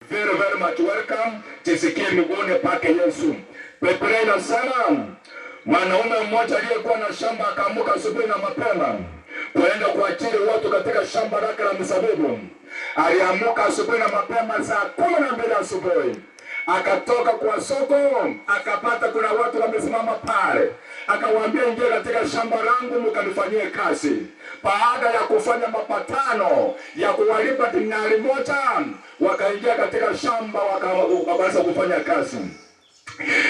Very, very much welcome. Jisikie miguuni pake Yesu. Biblia inasema mwanaume mmoja aliyekuwa na shamba akaamuka asubuhi na mapema kuenda kuajiri watu katika shamba lake la mizabibu. Aliamuka asubuhi na mapema saa 12 asubuhi, akatoka kwa soko, akapata kuna watu wamesimama pale, akawaambia, "Ingia katika shamba langu mkanifanyie kazi." Baada ya kufanya mapatano ya kuwalipa dinari 1, wakaingia katika shamba, wakaanza kufanya kazi.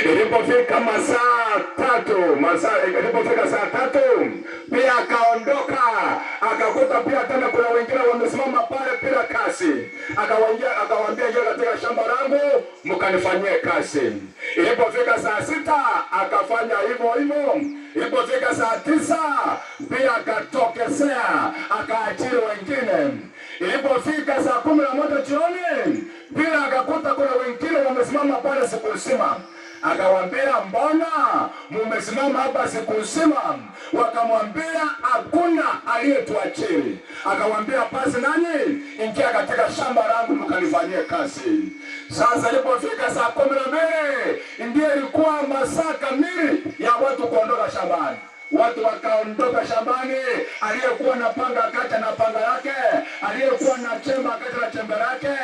Ilipofika masaa 3, masaa ilipofika saa 3 pia akaondoka, akakuta pia tena kuna wengine wamesimama pale bila kazi. Akawaambia, "Ingia katika shamba langu mkanifanyie kazi." Ilipofika saa 6 akafanya hivyo hivyo. Ilipofika saa 9 pia akatokezea, akaajiri wengine. Ilipofika saa 11 jioni pia akakuta kuna wengine wamesimama pale siku nzima. Akawaambia, "Mbona mumesimama hapa siku nzima?" Wakamwambia, "Hakuna aliyetuajiri." Akawaambia, "Basi nanyi ingia katika shamba langu mkanifanyie kazi." Sasa ilipofika saa 12 ndiyo ilikuwa masaa kamili ya watu kuondoka shambani. Watu wakaondoka shambani, aliyekuwa na panga akacha na panga yake, aliyekuwa na chembe akacha na chembe lake.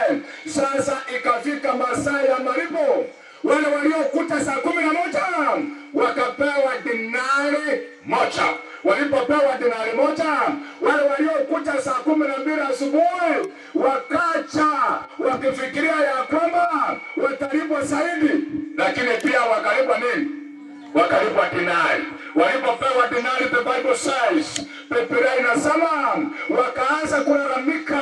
Sasa ikafika masaa ya malipo, wale waliokuta saa 11 wakapewa dinari 1. Walipopewa dinari 1, wale waliokuta saa 12 asubuhi wakacha wakifikiria ya kwamba watalipwa zaidi, lakini pia wakalipwa nini? Wakalipwa dinari. Walipopewa dinari, the Bible says, Biblia inasema wakaanza kulalamika,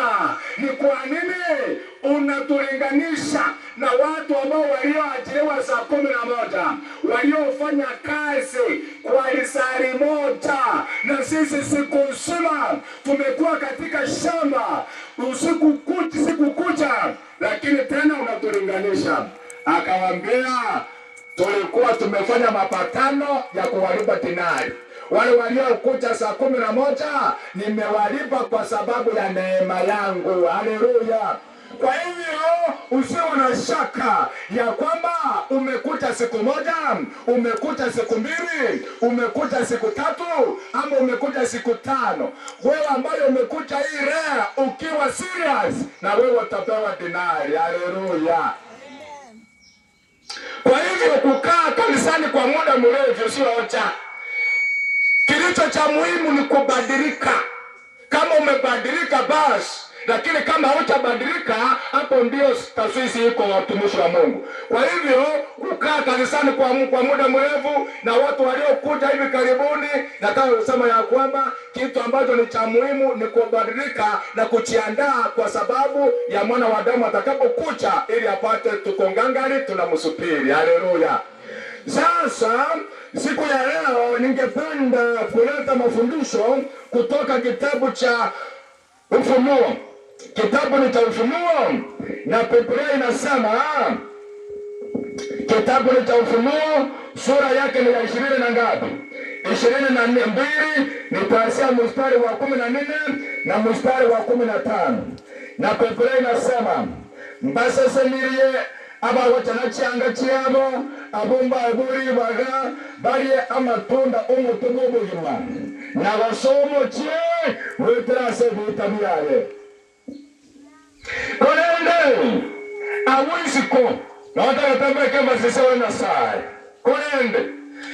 "Ni kwa nini unatulinganisha na watu ambao walioajiriwa saa 11, waliofanya kazi kwa lisali 1, na sisi siku nzima tumekuwa katika shamba usiku kucha, siku kucha, lakini tena unatulinganisha?" Akawaambia, "Tulikuwa tumefanya mapatano ya kuwalipa dinari. Wale waliokuja saa 11 nimewalipa kwa sababu ya neema yangu." Haleluya! Kwa hivyo usiwe na shaka ya kwamba umekuja siku 1, umekuja siku 2, umekuja siku 3, ama umekuja siku 5. Wewe ambaye umekuja hii leo ukiwa serious, na wewe utapewa dinari. Haleluya! Kwa hivyo kukaa kanisani kwa muda mrefu sio hoja. Kilicho cha muhimu ni kubadilika. Kama umebadilika basi, lakini kama hutabadilika, hapo ndio taswisi iko, watumishi wa Mungu. Kwa hivyo kukaa kanisani kwa muda mrefu na watu waliokuja hivi karibuni, nataka kusema ya kwamba kitu ambacho ni cha muhimu ni kubadilika na kujiandaa kwa sababu ya mwana wa Adamu atakapokuja, ili apate tuko ngangari tunamsubiri. Haleluya. Sasa siku ya leo ningependa kuleta mafundisho kutoka kitabu cha Ufunuo. Kitabu ni cha Ufunuo na Biblia inasema kitabu ni cha Ufunuo, sura yake ni ya 20 na ngapi? 22, nitaanzia mstari wa 14 na mstari wa 15. Na Biblia inasema, mbasesenirie abawachana chianga chiabo abumba aburi baga barie amatunda omuti gw'obogima na basomo chie weterase vita byaye korende awisiko nawatagatambeke masisewe nasaye korende.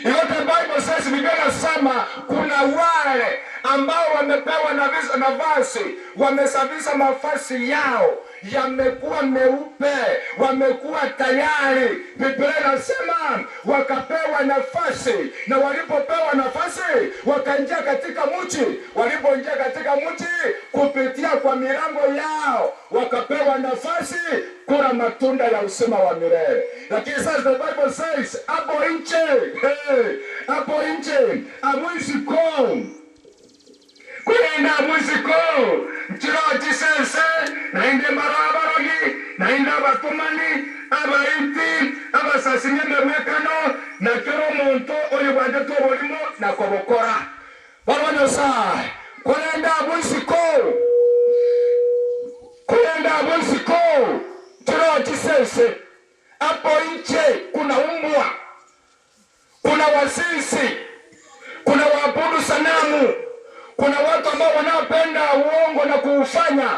Yote Bible says, Biblia inasema kuna wale ambao wamepewa nafasi, wamesafisha mavazi yao, yamekuwa meupe, wamekuwa tayari. Biblia inasema wakapewa nafasi, na walipopewa nafasi wakaingia katika mji. Walipoingia katika mji kupitia kwa milango yao wakapewa nafasi kula matunda ya uzima wa milele. Lakini sasa the Bible says hapo nje, hey, hapo nje amwisiko kulenda mwisiko nchiro chisese nainde marabarogi nainde abatumani abaiti abasasinye memekano na kero omuntu oyo bwanje tobolimo nakobokora barwanyosaye kulenda mwisiko kulenda mwisiko chiro. chisese, hapo nje kuna umbwa, kuna wazinzi, kuna waabudu sanamu, kuna watu ambao wanaopenda uongo na kuufanya.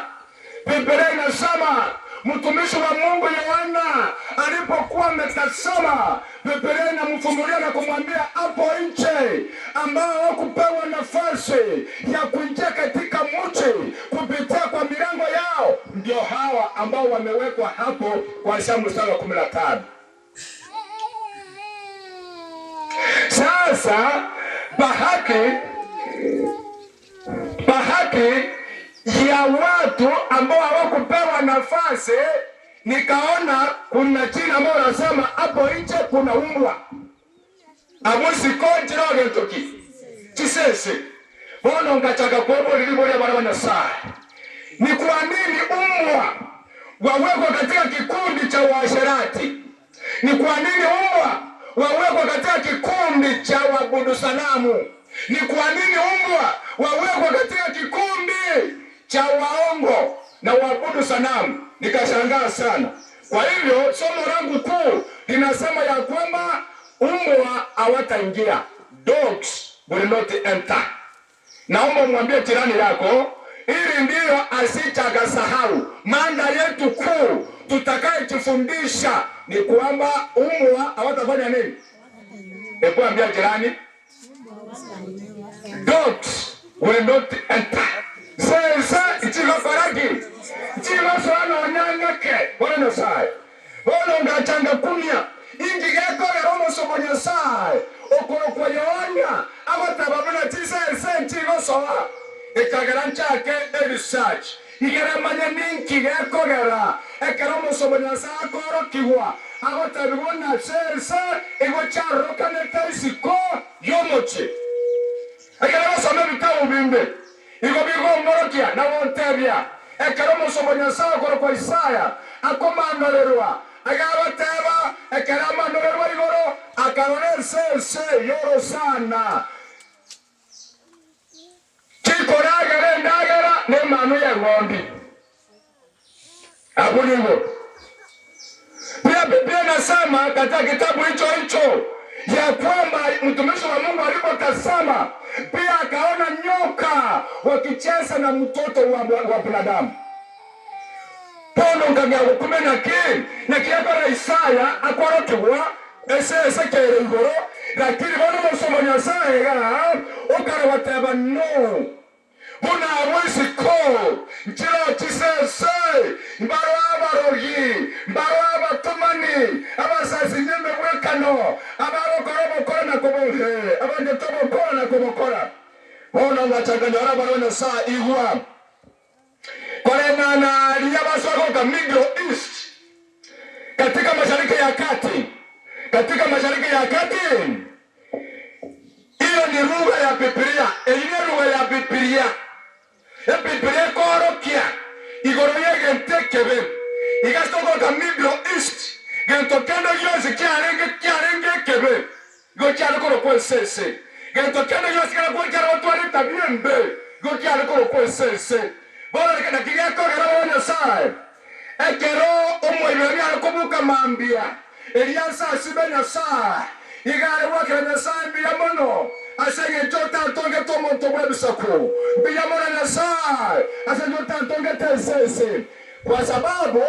Biblia inasema mtumishi wa Mungu Yohana alipokuwa ametazama, Biblia inamfunulia na kumwambia hapo nje, ambao hawakupewa nafasi ya kuingia katika mji kupitia kwa milango yao, ndio hawa ambao wamewekwa hapo kuanzia mstari wa 15. Sasa bahati ya watu ambao hawakupewa nafasi, nikaona kuna jina ambao nasema hapo nje kuna umbwa amusikonjirogentoki chisese bono ngachaka kuobo lilibolia bwana wa Nyasaye. Ni kwa nini umbwa wawekwa katika kikundi cha waasherati? Ni kwa nini umbwa wawekwa katika kikundi cha waabudu sanamu? Ni kwa nini umbwa wawekwa katika kikundi cha waongo na waabudu sanamu? Nikashangaa sana. Kwa hivyo somo langu kuu linasema ya kwamba umbwa hawataingia, dogs will not enter. Naomba mwambie jirani yako, ili ndiyo asitakasahau. Mada yetu kuu tutakayejifundisha ni kwamba umbwa hawatafanya nini? Hebu ambia jirani, dogs will not enter. Sasa ichilokoraki chilosoana onyang'ake bwana Nyasaye bono ngachanga kumya ingigekorera omosomo Nyasaye okorokwa Yohana abataba buna chisese nchigosoa ekagera nchake eresearch igeramanya ninkigekogera ekero omosomo Nyasaye akorokigwa agotabigwa na sese igo charokanete isiko yomochi ekero basoma ebitabu bimbe igo bigongorokia na bontebia ekero omosomo Nyasaye okorokwa Isaya akomanorerwa agabateba ekero amanorerwa igoro akarora esese yorosana chikoragera endagera nemanu yeng'ombi hapo nigo. Pia Biblia inasema katika kitabu hicho hicho ya kwamba mtumishi wa Mungu alipotazama pia akaona nyoka wakicheza na mtoto wa binadamu. Pono ngamya kume na ki na kiakora Isaya akorokigwa ese ese kere igoro, lakini bono musomo Nyasaye ga ukarewateba no buna abwisiko nchiro chisese mbaro abarogi mbaro abatumani abasasi nyembe bwekano abarokora bokora na kubohe abanje tobokora na kubokora bono ngachanganyora barona saa igwa koreng'ana liyabasokoka Middle East, katika mashariki ya kati, katika mashariki ya kati. Hiyo ni lugha ya Biblia, ile lugha ya Biblia. Ya Biblia korokia igoro yegentekebe igasokoka Middle East gento kendo gyosi kyarenge kebe go kyarukoro kwesese gento kendo gyosi kyarukoro twari tabiembe go kyarukoro kwesese bora reka nakigekogera bo Nyasaye ekero omwoibero arukubuka mambia Eliasa asibe Nyasaye igare wakira Nyasaye mbiya mono asenge njotantonge tomonto bwebisaku mbiya mono Nyasaye asenge njotantonge tesese kwa sababu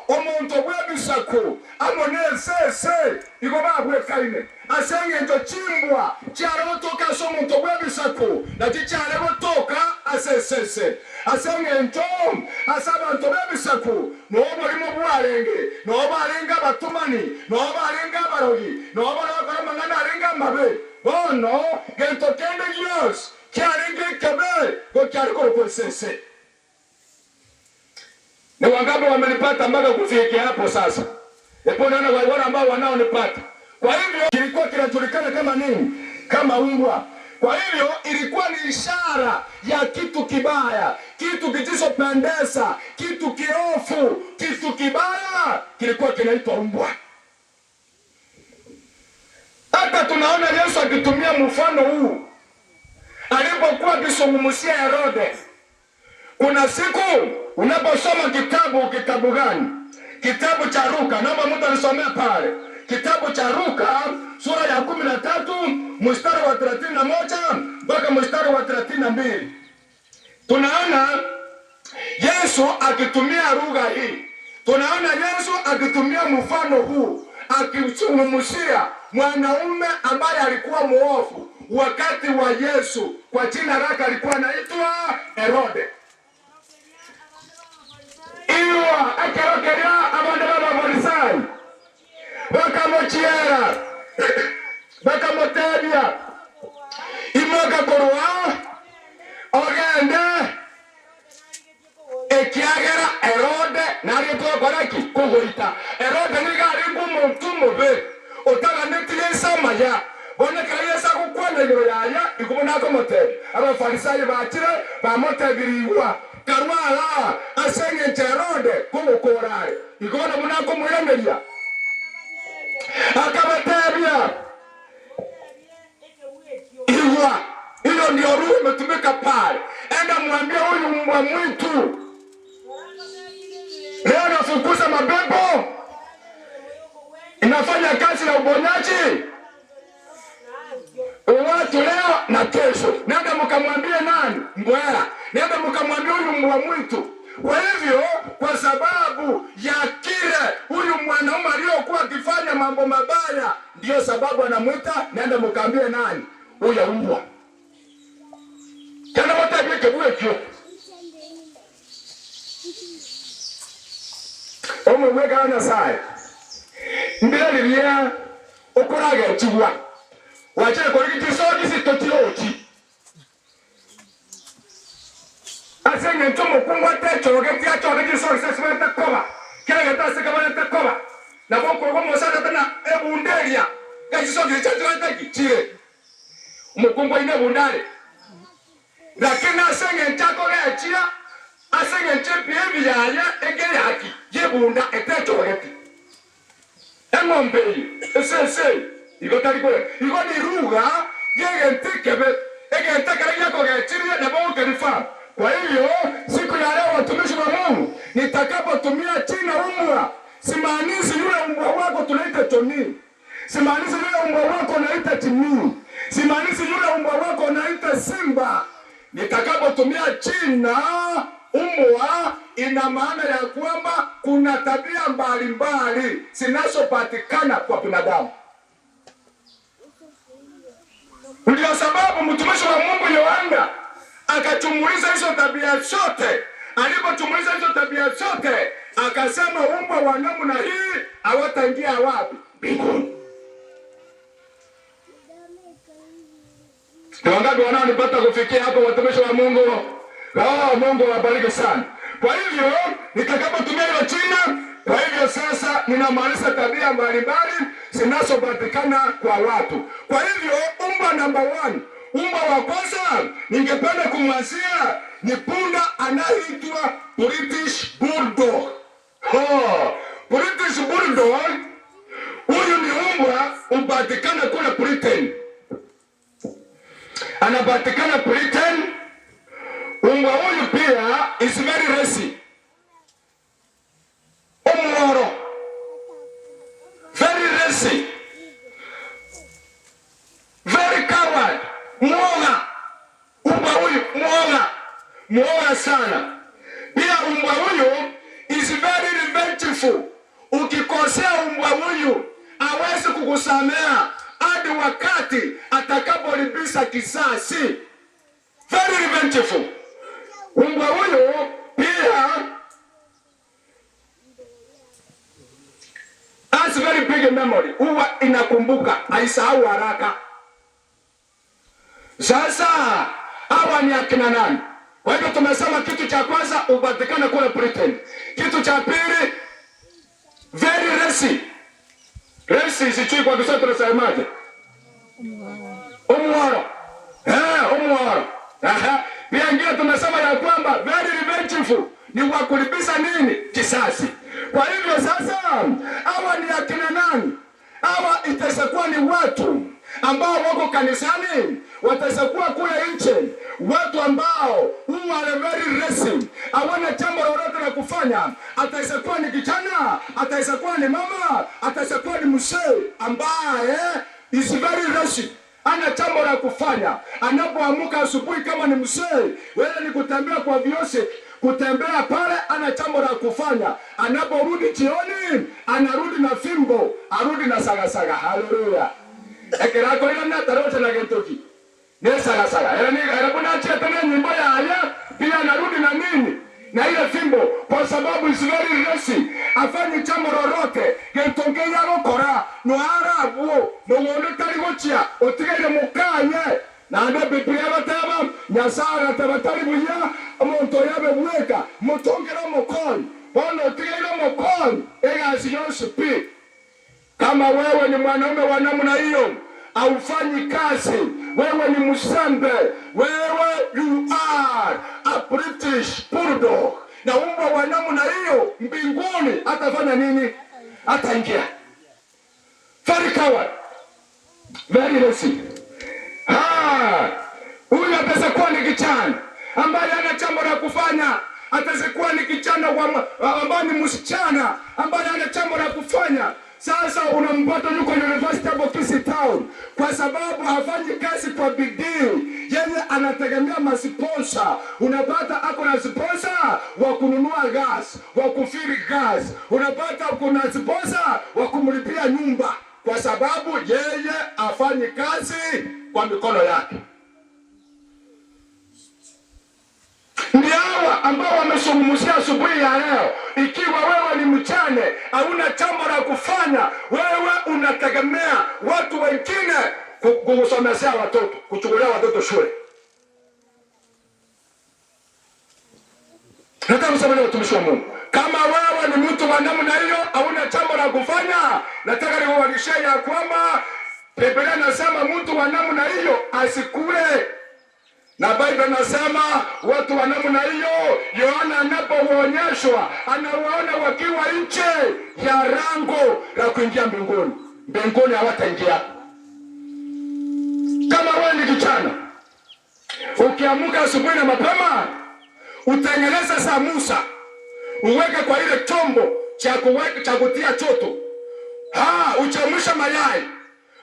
omuntu bwebisaku amone esese igo babwekaine asenge njo chimbwa kyarebotoka ase omuntu bwebisaku nakyo kyarebotoka asesese asenge njo ase abantu bebisaku noborimo bwarenge nobarenge abatumani nobarenge abarogi nobarabakora amang'ana arenge amabe bono gento kende gyosi kyarenge ekebe go kyarikoro esese. Ni wangapi wamenipata mpaka kufikia hapo sasa? Epo naona wale ambao wanaonipata. Kwa hivyo kilikuwa kinajulikana kama nini? Kama umbwa. Kwa hivyo ilikuwa ni ishara ya kitu kibaya, kitu kisichopendeza, kitu kiofu, kitu kibaya kilikuwa kinaitwa umbwa. Hata tunaona Yesu akitumia mfano huu alipokuwa akizungumzia Herode. Kuna siku unaposoma kitabu, kitabu gani? Kitabu cha Luka, naomba mtu anisomee pale. Kitabu cha Luka sura ya 13 mstari wa 31 mpaka mstari wa 32. Tunaona Yesu akitumia lugha hii. Tunaona Yesu akitumia mfano huu akizungumzia mwanaume ambaye alikuwa muovu wakati wa Yesu. Kwa jina lake alikuwa anaitwa Herode. Iwa akerokeria abandu b'Abafarisayo bakamuchiera bakamutebia imoka korwa ogende ekiagera Herode narĩtwokoraki kũgũita. Herode nĩgarĩ ngũmũntu mũbĩ ũtaganĩtie Yesu amaya bonekera Yesu agũkwana igũrũ yaya ikumu nakomotebia. Abafarisayo bachire bamotebiri igwa karwala ase eng'encho Herode kũgũkũrare igona munakomũiraneria akabatebia igwa. Hiyo ndio roho imetumika pale. Enda mwambie huyu mbwa mwitu leo nafukuza mapepo, inafanya kazi ya uponyaji watu leo na kesho. Nenda mkamwambie nani? Mbwela. Nenda mkamwambie huyu mbwa mwitu. Kwa hivyo, kwa sababu ya kile huyu mwanaume aliyokuwa akifanya mambo mabaya, ndiyo sababu anamwita nenda mkaambie nani? Huyo mbwa. Kana watabie kebue kyo. Omwe mweka Nyasaye. Mbirariria okoraga chigwa. Wachire kori chisogisi tochirochi. Ase ng'encho mokungu atechogetie achoge chisogisi esibarete koba. Kera gento ase kabarete koba. Nabo okorwa omosacha tena ebunda eria. Chisogisi chiachorete chire. Omokungu aine ebunda are. Lakini ase ng'encho akogechia ase ng'encho ebiabi yaye egeyaki yebunda etechogeti. Eng'ombe eye esese igo tari kore igo ni lugha yegente kebe egente kare yakogechirie nabo okerifa. Kwa hivyo siku ya leo watumishi wa Mungu, nitakapotumia jina umbwa, simaanishi yule umbwa wako tunaita Tony, simaanishi yule umbwa wako unaita Jimmy, simaanishi yule umbwa wako unaita Simba. Nitakapotumia jina umbwa, ina maana ya kwamba kuna tabia mbalimbali zinazopatikana kwa binadamu. Ndio sababu mtumishi wa Mungu Yohana akachumuliza hizo tabia zote. Alipochumuliza hizo tabia zote, akasema umbwa wa namna hii hawataingia wapi? Mbinguni. Ni wangapi wanaonipata kufikia hapo, watumishi wa Mungu? Oh, Mungu awabariki sana. Kwa hivyo nitakapotumia hilo jina, kwa hivyo sasa ninamaanisha tabia mbalimbali zinazopatikana kwa watu. Kwa hivyo umbwa namba 1, umbwa wa kwanza ningependa kumwanzia ni punda anayeitwa British Bulldog. Oh, British Bulldog huyu ni umbwa upatikana kule Britain. Anapatikana Britain. Umbwa huyu pia is very racy. Omworo. Very racy. Very coward. Mwoga. Umbwa huyu mwoga. Mwoga sana. Pia umbwa huyu is very revengeful. Ukikosea umbwa huyu hawezi kukusamea hadi wakati atakapolipisha kisasi. Very revengeful. Umbwa huyu pia has very big memory. Huwa inakumbuka, haisahau haraka. Sasa hawa ni akina nani? Kwa hivyo tumesema kitu cha kwanza upatikane kule Britain. Kitu cha pili very racy. Racy sijui kwa Kiswahili tunasemaje? Omworo. Omworo. Aha. Pia ingine tumesema ya kwamba very revengeful, ni wa kulipiza nini? Kisasi. Kwa hivyo sasa hawa ni akina nani? Hawa itakuwa ni watu ambao wako kanisani, watakuwa kule nje, watu ambao huwa very racy, hawana jambo lolote la kufanya. Ataweza kuwa ni kijana, ataweza kuwa ni mama, ataweza kuwa ni mzee ambaye is very lazy, ana jambo la kufanya. Anapoamka asubuhi, kama ni mzee, wewe ni kutembea kwa viosi, kutembea pale, ana jambo la kufanya. Anaporudi jioni, anarudi na fimbo, arudi na sagasaga. Haleluya! Ekerako ila natarocha na gentoki ne sagasaga era ni era chia tena nyimbo ya haya pia anarudi na nini na ile fimbo, kwa sababu is very lazy, afanye jambo lolote gentonge yarokora no arabuo mugondo tari gochia otigaire mukanye nande Biblia bataba Nyasaye agataba tari buya omonto yabe bweka mutongere omokonyi bono otigaire omokonyi egasi yonsi pi. Kama wewe ni mwanaume wa namna hiyo, haufanyi kazi, wewe ni msembe, wewe you are a British bulldog. Na umbwa wa namna hiyo mbinguni atafanya nini? Ataingia. Very coward, very lazy. Huyu ataweza kuwa ni kijana ambaye hana jambo la kufanya, ataweza kuwa ni kijana ambaye ni msichana ambaye hana jambo la kufanya. Sasa unampata yuko university hapo Kisii Town, kwa sababu hafanyi kazi kwa bidii, yeye anategemea masponsa. Unapata ako na sponsor wa kununua gas, wa kufiri gas, unapata kuna sponsor wa kumlipia nyumba, kwa sababu yeye hafanyi kazi kwa mikono yake. Ni hawa ambao wamezungumzia asubuhi ya leo. Ikiwa wewe ni mchane, hauna jambo la kufanya, wewe unategemea watu wengine kukusomesea watoto, kuchukulia watoto shule. Nataka kusema na watumishi wa Mungu, kama wewe ni mtu wa namna hiyo, hauna jambo la kufanya, nataka nikuhakikishie ya kwamba Biblia inasema mtu wa namna hiyo asikule. Na Biblia inasema watu wa namna hiyo, Yohana anapoonyeshwa anawaona wakiwa nje ya lango la kuingia mbinguni. Mbinguni hawataingia. Kama wewe ni kijana, ukiamka asubuhi na mapema, utengeneze samosa, uweke kwa ile chombo cha kutia choto. Uchemshe mayai,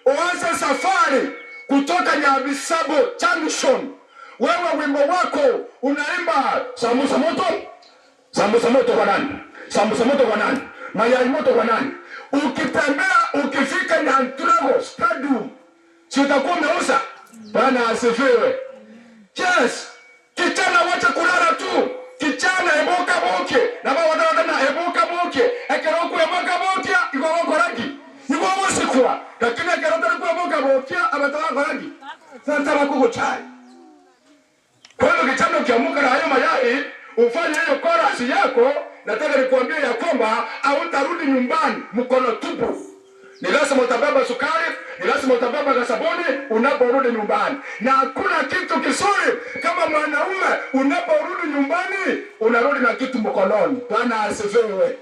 uanze safari kutoka Nyabisabo Junction. Wewe wimbo wako unaimba samosa moto, samosa moto kwa nani? Samosa moto kwa nani? Mayai moto kwa nani? Ukitembea ukifika Nyantrago Stadium, si utakuwa umeuza? Bwana asifiwe. Yes, kijana wacha kulala tu. Kijana ebuka boke. Na baba wadana ebuka boke. Ekeroko ebuka boke igoroko rangi. Niwo musikwa. Lakini ekeroko ebuka boke abataka rangi. Sasa bakugochai. Kwa hiyo kijana ukiamka na hayo mayai, ufanye hiyo chorus yako, nataka nikuambie ya kwamba hautarudi nyumbani mkono tupu. Ni lazima utabeba sukari, ni lazima utabeba sabuni unaporudi nyumbani. Na hakuna kitu kizuri kama mwanaume unaporudi nyumbani unarudi na kitu mkononi. Bwana asifiwe.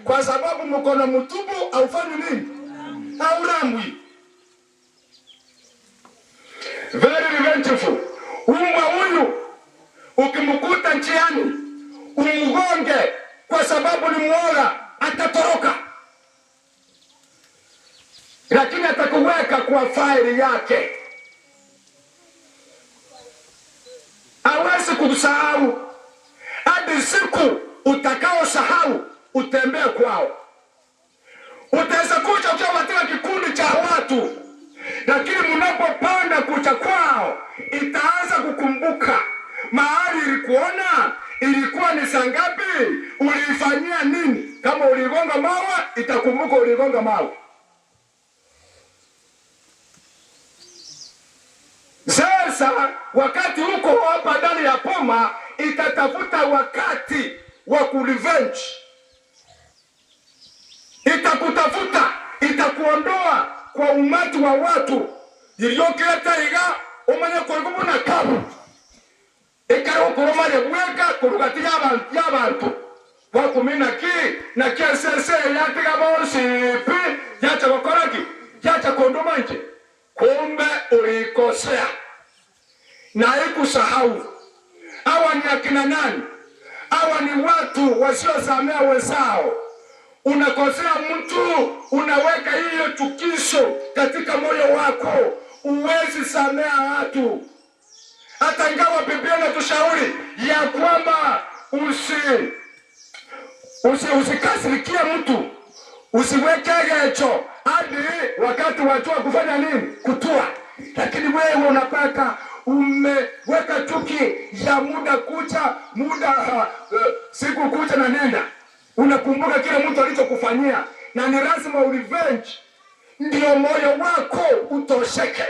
Kwa sababu mkono mtupu haufanyi nini? Hauramwi. Very revengeful. Umbwa huyu ukimkuta njiani umgonge, kwa sababu ni muoga, atatoroka. Lakini atakuweka kwa faili yake. Hawezi kukusahau hadi siku utakaosahau utembee kwao. Utaweza kuja ukiwa katika kikundi cha watu, lakini mnapopanda kucha kwao itaanza kukumbuka mahali ilikuona, ilikuwa ni saa ngapi, uliifanyia nini. Kama uligonga mawe, itakumbuka uligonga mawe. Sasa wakati huko hapa ndani ya poma, itatafuta wakati wa kurevenge. Itakutafuta, itakuondoa kwa umati wa watu. Iliyoketa iga umanye kuigumu na kabu. Ikaro kuroma lebweka kurugati y'abantu. Wakumina ki na KSS yatiga bonsi pi yacha gokoraki yacha kondoma nje. Kumbe ulikosea. Na haikusahau. Hawa ni akina nani? Hawa Hawa ni watu wasiosamea wenzao. Unakosea mtu, unaweka hiyo chukizo katika moyo wako, uwezi samea watu. Hata ingawa Biblia inatushauri ya kwamba usikasirikie mtu, usiweke gecho hadi wakati wa jua kufanya nini? Kutua. Lakini wewe unapata umeweka chuki ya muda kucha, muda siku kucha na nenda, unakumbuka kile mtu alichokufanyia na ni lazima urevenge, ndio moyo wako utosheke.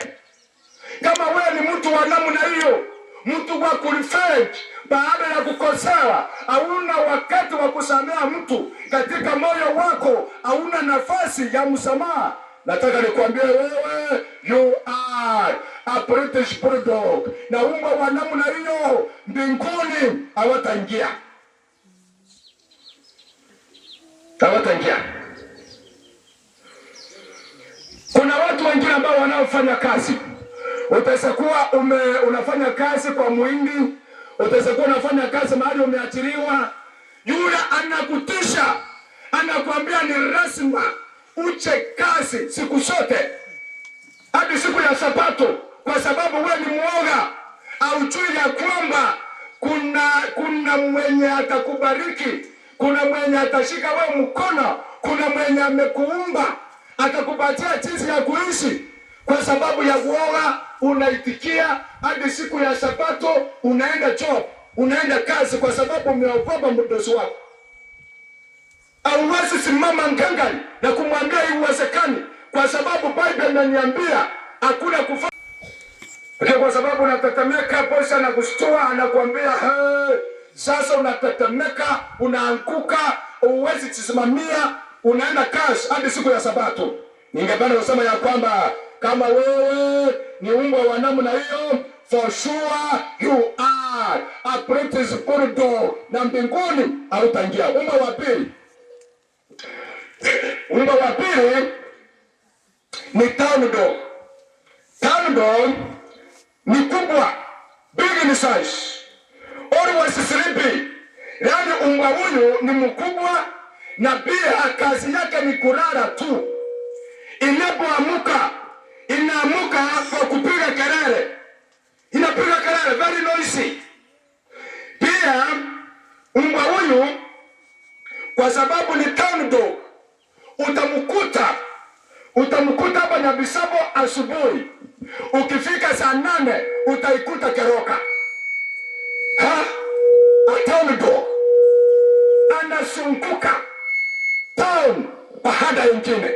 Kama wewe ni mtu wa namna hiyo, mtu wa kurevenge baada ya kukosewa, hauna wakati wa kusamea mtu katika moyo wako, hauna nafasi ya msamaha. Nataka nikwambie wewe, you are a British Bulldog, na umbwa wa namna hiyo mbinguni hawataingia, hawataingia. Kuna watu wengine ambao wanaofanya kazi, utaweza kuwa unafanya kazi kwa muhindi, utaweza kuwa unafanya kazi mahali umeachiriwa, yule anakutisha, anakuambia ni lazima uche kazi siku zote hadi siku ya Sabato, kwa sababu wewe ni mwoga, haujui ya kwamba kuna mwenye atakubariki, kuna mwenye atashika wewe mkono, kuna mwenye amekuumba atakupatia jinsi ya kuishi. Kwa sababu ya uoga unaitikia hadi siku ya Sabato, unaenda job, unaenda kazi, kwa sababu umeogopa mdosi wako. Hauwezi simama ngangari na kumwambia haiwezekani, kwa sababu Bible inaniambia hakuna kufa. Lakini kwa sababu unatetemeka, bosi anakushtua, anakuambia hey, sasa unatetemeka, unaanguka, huwezi kusimamia, unaenda kazi hadi siku ya Sabato. Ningependa kusema ya kwamba kama wewe ni umbwa wa namna hiyo, for sure you are a British Bulldog, na mbinguni hautaingia. Umbwa wa pili, umbwa wa pili ni town dog. Town dog ni kubwa, big in size, always sleepy. Yaani umbwa huyu ni mkubwa na pia kazi yake ni kulala tu. Inapoamka inaamuka kwa kupiga kelele, inapiga kelele, very noisy. Pia umbwa huyu kwa sababu ni town dog, utamkuta hapa Nyabisabo asubuhi, ukifika saa 8 utaikuta Keroka. Ha? A town dog anazunguka town baada nyingine,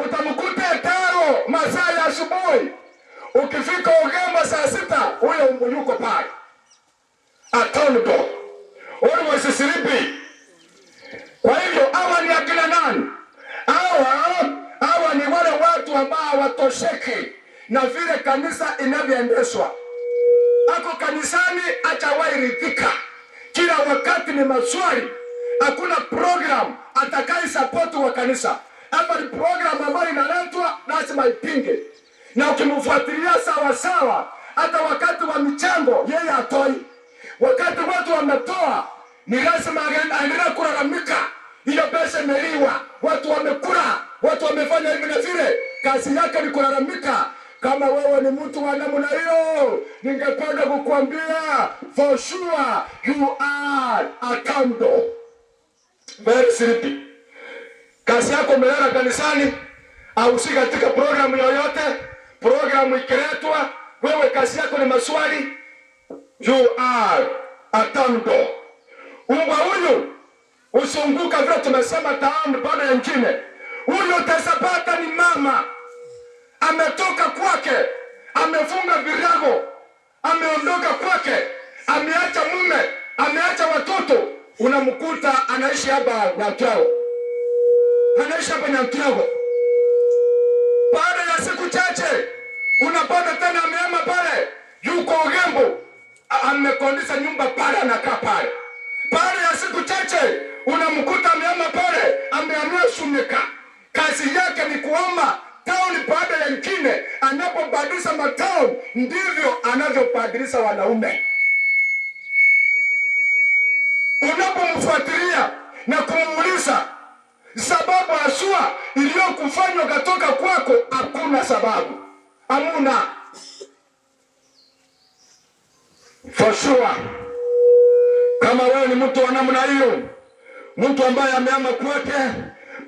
utamkuta Taro masaa ya asubuhi, ukifika Ugemba saa 6 huyo yuko pale. A town dog always sleepy. Kwa hivyo hawa ni akina nani? Hawa ni wale watu ambao hawatosheki na vile kanisa inavyoendeshwa. Ako kanisani hajawahi ridhika, kila wakati ni maswali, hakuna program atakaye support wa kanisa. Hapa ni program ambayo inaletwa lazima ipinge, na ukimfuatilia sawa sawa, hata wakati wa michango yeye atoi. Wakati watu wametoa ni lazima aendelee kulalamika, hiyo pesa imeliwa, watu wamekula, watu wamefanya hivi na vile. Kazi yake ni kulalamika. Kama wewe ni mtu wa namna hiyo, ningependa kukuambia for sure you are a town dog, very sleepy. Kazi yako umelala kanisani, au si katika programu yoyote, programu ikiletwa, wewe kazi yako ni maswali. You are a town dog. Umbwa huyu usunguka vile tumesema town baada ya nyingine. Huyu utapata ni mama ametoka kwake, amefunga virago, ameondoka kwake, ameacha mume, ameacha watoto, unamkuta anaishi hapa Nyantiago, anaishi hapa Nyantiago. Baada ya siku chache unapata tena amehama pale, yuko Ugembo, amekondisha nyumba pale, anakaa pale. Baada ya siku chache unamkuta amehama pale, amehamia Sunika. Kazi yake ni kuomba town baada ya nyingine. Anapobadilisha matown ndivyo anavyobadilisha wanaume. Unapomfuatilia na kumuuliza sababu haswa iliyokufanywa katoka kwako, hakuna sababu, hamuna. For sure, kama wewe ni mtu wa namna hiyo, mtu ambaye amehama kwake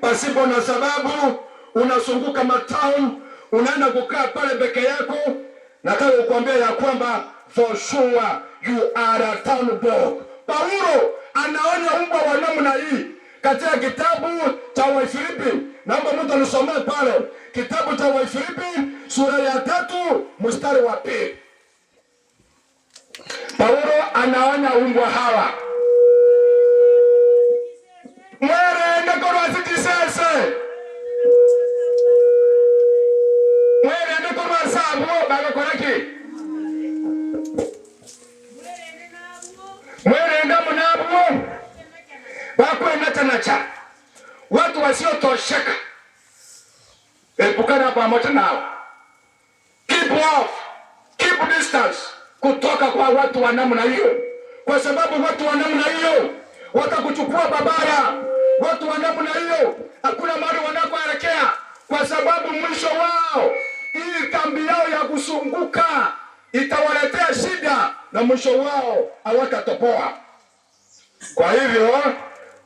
pasipo na sababu, unazunguka matown, unaenda kukaa pale peke yako, nataka kukuambia ya kwamba for sure you are a town dog. Paulo anaonya mbwa wa namna hii katika kitabu cha Wafilipi. Naomba mtu anisomee pale kitabu cha Wafilipi sura ya 3 mstari wa 2. Paulo anaonya umbwa hawa. Mwerende korwa sikisese. Mwerende korwa sabo bagakoraki. Mwerende munabwo bakwenacha. Watu wasiotosheka. Epukana pamoja nao. Keep off. Keep distance kutoka kwa watu wa namna hiyo, kwa sababu watu wa namna hiyo watakuchukua babaya. Watu wa namna hiyo hakuna mahali wanakoelekea, kwa sababu mwisho wao, hii kambi yao ya kuzunguka itawaletea shida na mwisho wao hawatatoboa. Kwa hivyo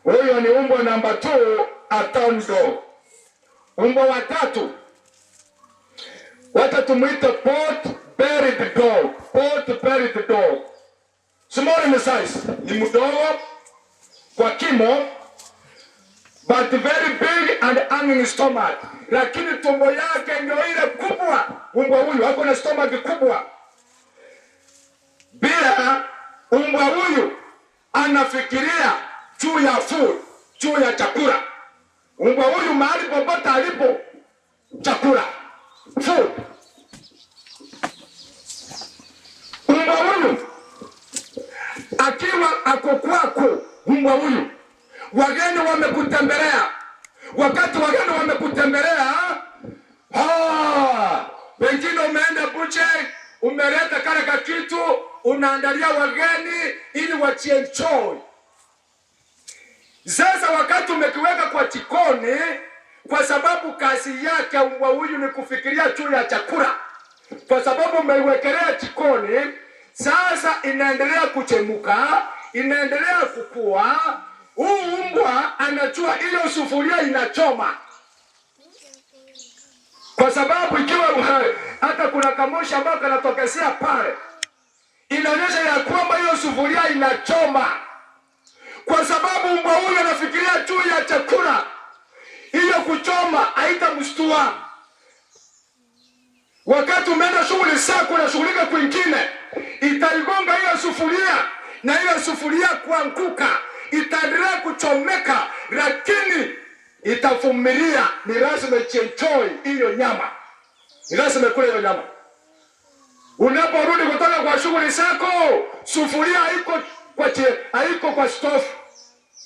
huyo ni umbwa namba 2, a town dog. Umbwa wa 3 wacha tumuite pot buried dog. Pot buried dog. Small in size, ni mdogo kwa kimo, but very big and hanging stomach. Lakini tumbo yake ndio ile kubwa. Umbwa huyu ako na stomach kubwa. Bila umbwa huyu anafikiria juu ya food, juu ya chakula. Umbwa huyu mahali popote alipo, chakula, food. Umbwa huyu akiwa ako kwako, umbwa huyu wageni wamekutembelea. Wakati wageni wamekutembelea, pengine umeenda buche, umeleta kale ka kitu, unaandalia wageni ili wachienjoy. Sasa wakati umekiweka kwa jikoni, kwa sababu kazi yake umbwa huyu ni kufikiria juu ya chakula, kwa sababu umeiwekelea jikoni, sasa inaendelea kuchemuka, inaendelea kukua. Huu mbwa anajua ile sufuria inachoma, kwa sababu ikiwa hata kuna kamoshi ambao kanatokezea pale, inaonyesha ya kwamba hiyo sufuria inachoma, kwa sababu mbwa huyu anafikiria juu ya chakula. Hiyo kuchoma haitamshtua. Wakati umeenda shughuli zako na shughulika kwingine, itaigonga hiyo sufuria na hiyo sufuria kuanguka, itaendelea kuchomeka, lakini itavumilia. Ni lazima ienjoy hiyo nyama, ni lazima ikule hiyo nyama. Unaporudi kutoka kwa shughuli zako, sufuria haiko kwa stove,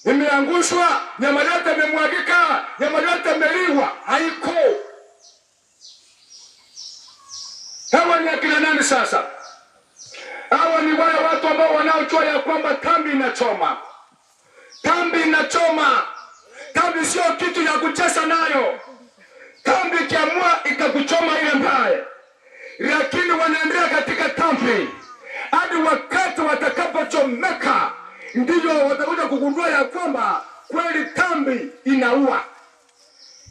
imeangushwa, nyama yote imemwagika, nyama yote imeliwa, haiko. Hawa ni akina nani sasa? Hawa ni wale watu ambao wanaojua ya kwamba kambi inachoma. Kambi inachoma. Kambi sio kitu ya kucheza nayo. Kambi ikiamua ikakuchoma ile mbaya. Lakini wanaendelea katika kambi hadi wakati watakapochomeka, ndivyo watakuja kugundua ya kwamba kweli kambi inaua.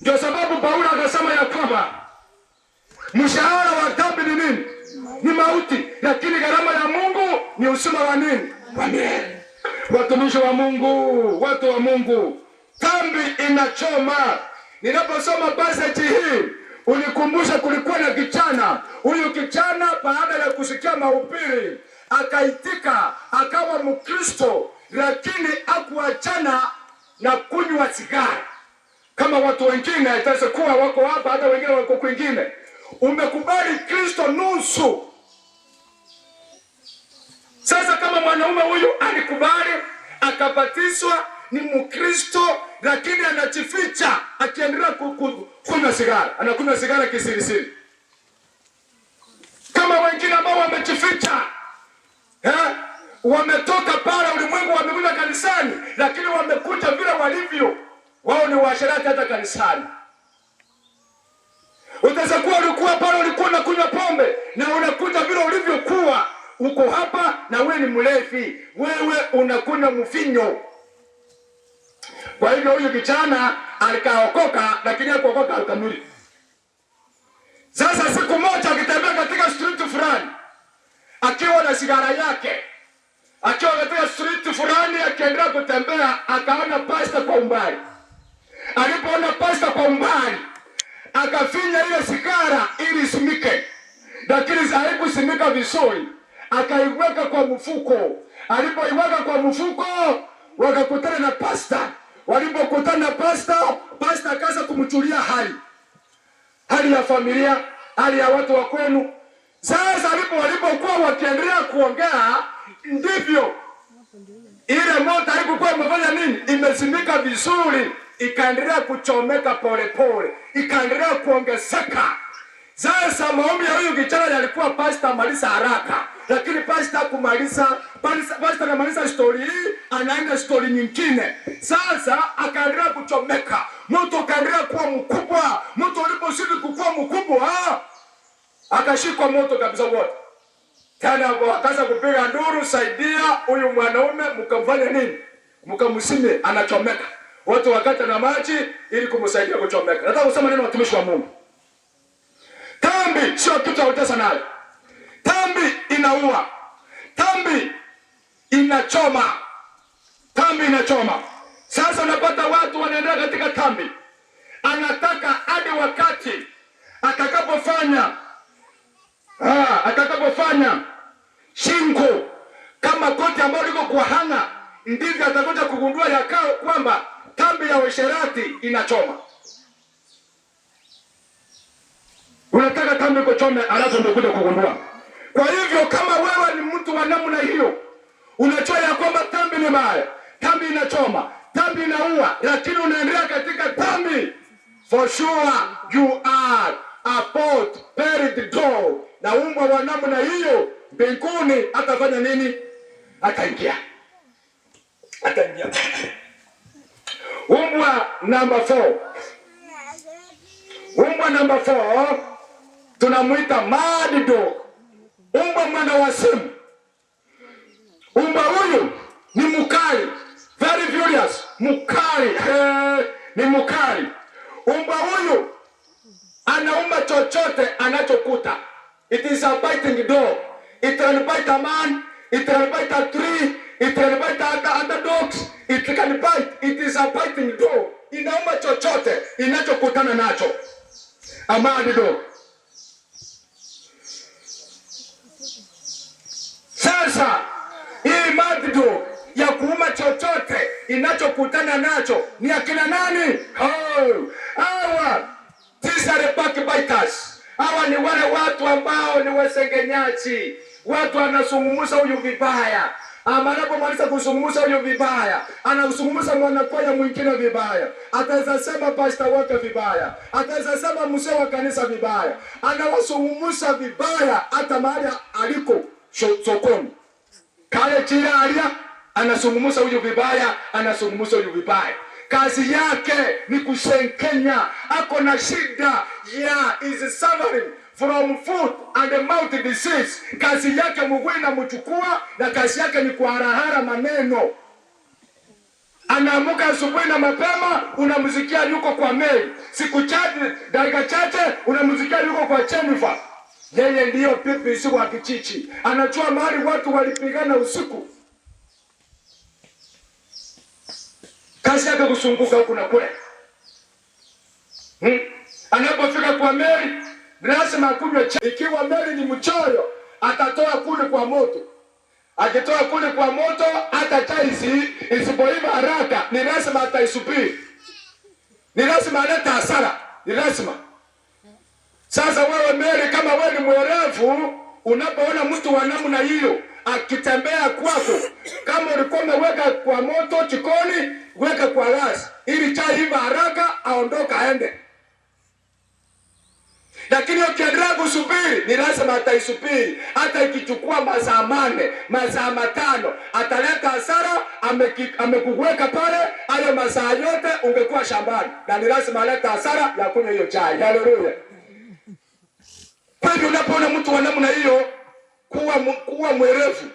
Ndio sababu Paulo akasema ya kwamba mshahara wa dhambi ni nini? Ni mauti, lakini gharama ya Mungu ni uzima wa nini? Wa milele. Watumishi wa Mungu, watu wa Mungu, kambi inachoma. Ninaposoma passage hii unikumbusha kulikuwa na kijana. Huyu kijana baada ya kusikia mahubiri akaitika, akawa Mkristo, lakini hakuachana na kunywa sigara kama watu wengine. Itaweza kuwa wako hapa, hata wengine wako kwingine. Umekubali Kristo nusu. Sasa kama mwanaume huyu alikubali akabatizwa, ni Mkristo, lakini anajificha akiendelea kunywa sigara, anakunywa sigara kisirisiri kama wengine ambao wamejificha. Wametoka pale ulimwengu, wamekuja kanisani, lakini wamekuja vile walivyo. Wao ni waasherati hata kanisani. Utaweza kuwa ulikuwa pale, ulikuwa unakunywa pombe na unakuja vile ulivyokuwa. Uko hapa na wewe ni mlevi, wewe unakunywa mvinyo. Kwa hivyo huyu kijana alikaokoka, lakini hakuokoka kamili. Sasa siku moja akitembea katika street fulani akiwa na sigara yake, akiwa katika street fulani akiendelea kutembea, akaona pasta kwa umbali. Alipoona pasta kwa umbali, akafinya ile sigara ili isimike, lakini haikusimika vizuri, akaiweka kwa mfuko. Alipoiweka kwa mfuko, wakakutana na pasta. Walipokutana na pasta, pasta akaanza kumchulia hali, hali ya familia, hali ya watu wa kwenu. Sasa walipokuwa wakiendelea kuongea, ndivyo ile moto haikuwa imefanya nini, imezimika vizuri, ikaendelea kuchomeka polepole, ikaendelea kuongezeka. Sasa maombi ya huyu kijana yalikuwa pasta amaliza haraka, lakini pasta kumaliza, pasta anamaliza story hii, anaenda story nyingine. Sasa akaendelea kuchomeka, moto ukaendelea kuwa mkubwa. Moto ulipozidi kukua mkubwa, akashikwa moto kabisa wote. Tena wakaanza kupiga nduru, saidia huyu mwanaume, mkamfanya nini? Mkamsime, anachomeka. Watu wakata na maji ili kumsaidia kuchomeka. Nataka kusema neno, watumishi wa Mungu. Tambi sio kitu cha kutesa nayo. Tambi inaua. Tambi inachoma. Tambi inachoma. Sasa unapata watu wanaendelea katika tambi. Anataka hadi wakati atakapofanya shingo kama koti ambayo liko kwa hanga, ndivyo atakuja kugundua yakao kwamba tambi ya uasherati inachoma. Unataka tambi kuchome, alafu ndio kuja kugundua. Kwa hivyo kama wewe ni mtu wa namna hiyo, unajua ya kwamba tambi ni mbaya, tambi inachoma, tambi inaua, lakini unaendelea katika tambi, for sure you are a pot buried dog. Na umbwa wa namna hiyo mbinguni atafanya nini? Ataingia. Ataingia. Umbwa number 4. Umbwa number 4 tunamuita mad dog. Umbwa mwana wa simu. Umbwa huyu ni mkali, very furious, mkali, ni mkali. Umbwa huyu anauma chochote anachokuta. It is a biting dog. It can bite a man, it can bite a tree, it can bite other dogs, it can bite. It is a biting dog. Inauma chochote inachokutana nacho. A mad dog. Sasa hii mad dog ya kuuma chochote inachokutana nacho ni akina nani? Oh, hawa these are the backbiters. Hawa ni wale watu ambao ni wasengenyaji, watu wanazungumza huyu vibaya. Ama anapomaliza kuzungumza huyu vibaya, anazungumza mwanakwaya mwingine vibaya, ataweza sema pastor wake vibaya, ataweza sema mzee wa kanisa vibaya, anawazungumza vibaya hata mahali aliko sokoni. Kale chira alia anazungumza huyu vibaya, anazungumza huyu vibaya. Kazi yake ni kusengenya. Ako na shida ya is suffering from foot and mouth disease. Kazi yake mguu inamchukua na kazi yake ni kuharahara maneno. Anaamuka asubuhi na mapema, unamsikia yuko kwa Mary. Siku chache, dakika chache unamsikia yuko kwa Jennifer. Yeye ndiyo pipi wa kichichi. Anajua mahali watu walipigana usiku. Kazi yake kusunguka huku na kule. Anapofika kwa Mary, lazima akunywe chai. Ikiwa Mary ni mchoyo, atatoa kuni kwa moto. Akitoa kuni kwa moto, hata chai isipoiva haraka, ni lazima ataisubiri. Ni lazima alete hasara, ni lazima. Sasa wewe Mary, kama wewe ni mwerevu, unapoona mtu wa namna hiyo akitembea kwako, kama ulikuwa umeweka kwa moto jikoni, weka kwa gas ili chai iva haraka, aondoka aende. Lakini ukiendelea kusubiri, ni lazima ataisubiri, hata ikichukua masaa 4, masaa 5, ataleta hasara. Amekuweka pale hayo masaa yote ungekuwa shambani, na ni lazima alete hasara ya kunywa hiyo chai. Haleluya! Kwa hivyo unapoona mtu wa namna hiyo, kuwa mwerevu,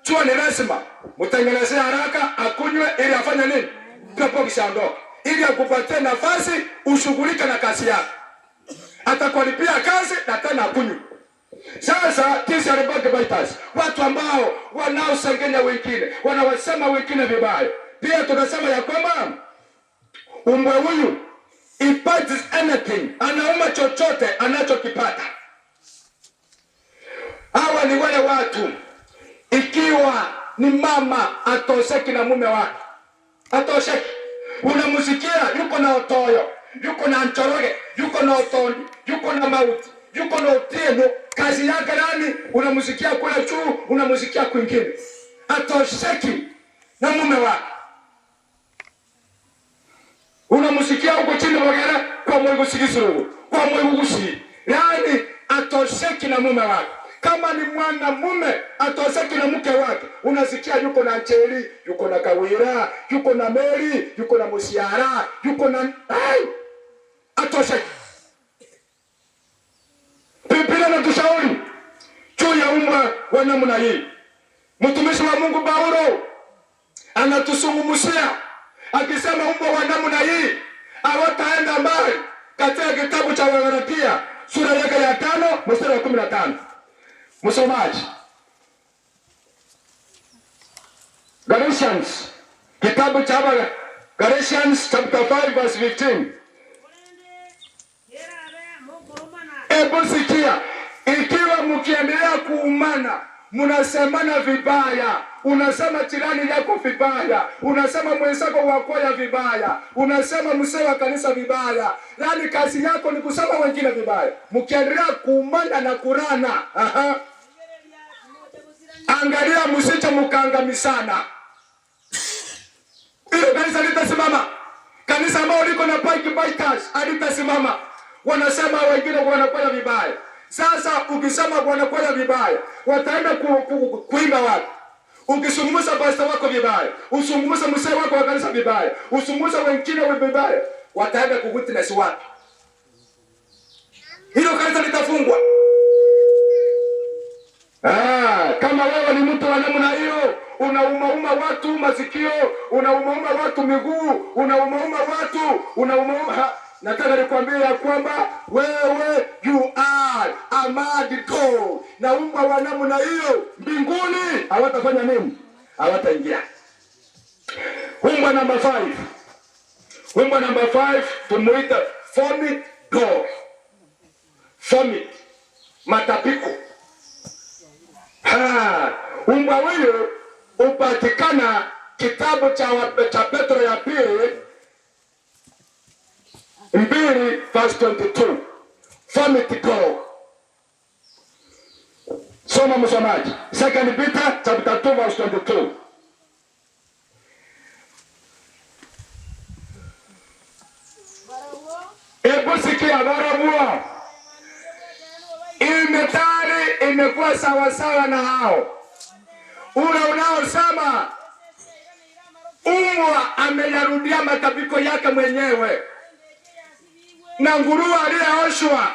chua ni lazima mtengenezee haraka akunywe, ili afanye nini? Pepo kishaondoka, ili akupatie nafasi ushughulike na kazi yako. Atakulipia kazi na tena akunywe. Sasa these are backbiters, watu ambao wanaosengenya wengine, wanawasema wengine vibaya. Pia tunasema ya kwamba umbwa huyu he bites anything, anauma chochote anachokipata. Hawa ni wale watu, ikiwa ni mama atosheki na mume wake, atosheki, unamsikia yuko na otoyo, yuko na nchoroge, yuko na otondi, yuko na mauti, yuko na otieno. Kazi yake nani? Unamsikia kule juu, unamsikia kwingine. Atosheki na mume wake. Unamsikia huko chini Bogere kwa Mungu sigisuru, kwa Mungu gusi. Yaani atosheki na mume wake. Kama ni mwanamume atosheki na mke wake, unasikia yuko na Ncheli, yuko na Kawira, yuko na Meri, yuko na Musiara, yuko na ai, atosheki. Biblia inatushauri juu ya umbwa wa namna hii. Mtumishi wa Mungu Paulo anatusungumusia akisema umbwa wa namna hii hawataenda mbali, katika kitabu cha Wagalatia sura yake ya 5 mstari wa 15. Msomaji, Galatians, kitabu cha Galatians chapter 5 verse 15. Ebu sikia, ikiwa mkiendelea kuumana, mnasemana vibaya, unasema jirani yako vibaya, unasema mwenzako wa kwaya vibaya, unasema mzee wa kanisa vibaya, yaani kazi yako ni kusema wengine vibaya. Mkiendelea kuumana na kurana, aha, angalia msije mkangamisana. Hilo kanisa litasimama. Kanisa ambao liko na backbiters halitasimama. Wanasema wengine wanakwenda vibaya. Sasa ukisema wanakwenda vibaya, wataenda kuimba wapi? Ukizungumza pastor wako vibaya, usungumza mzee wako wa kanisa vibaya, usungumza wengine vibaya, wataenda kuwitness wapi? Hilo kanisa litafungwa. Kama wewe ni mtu wa namna hiyo, unaumauma watu masikio, unaumauma watu miguu, unaumauma watu, unaumauma. Nataka nikwambie ya kwamba wewe you are a mad dog. Na umbwa wa namna hiyo mbinguni hawatafanya nini? Hawataingia. Umbwa namba 5. Umbwa namba 5 tumuita vomit dog. Vomit. Matapiko. Umbwa huyo upatikana kitabu cha Petro ya pili 2 verse 22. Vomit dog. Soma msomaji. 2 Peter chapter 2 verse 22. Ebu sikia barabua. Imetari imekuwa sawa sawa na hao. Ule unaosema umbwa ameyarudia matapiko yake mwenyewe, na nguruwe aliyeoshwa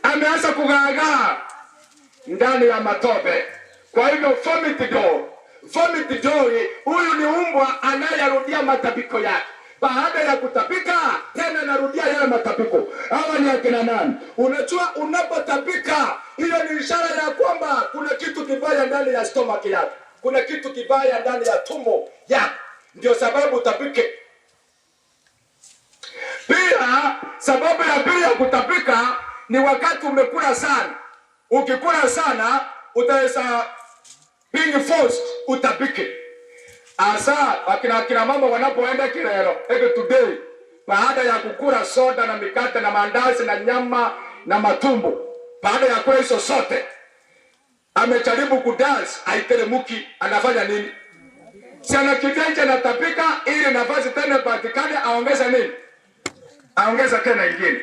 ameanza kugaagaa ndani ya matope. Kwa hivyo vomit dog, vomit dog, huyu ni umbwa anayerudia matapiko yake. Baada ya kutapika tena narudia yale matapiko. Hawa ni akina nani? Unajua, unapotapika hiyo ni ishara ya kwamba kuna kitu kibaya ndani ya stomach yako, kuna kitu kibaya ndani ya tumbo yako, ndio sababu utapike. Pia sababu ya pili ya kutapika ni wakati umekula sana. Ukikula sana utaweza being forced utapike. Asa akina mama wanapoenda kilelo eke today, baada ya kukula soda na mikate na mandazi na nyama na matumbo, baada ya kula hizo sote, amejaribu kudance haiteremuki, anafanya nini? Si anakimbia anatapika ili nafasi tena ipatikane, aongeze nini? Aongeza tena ingine.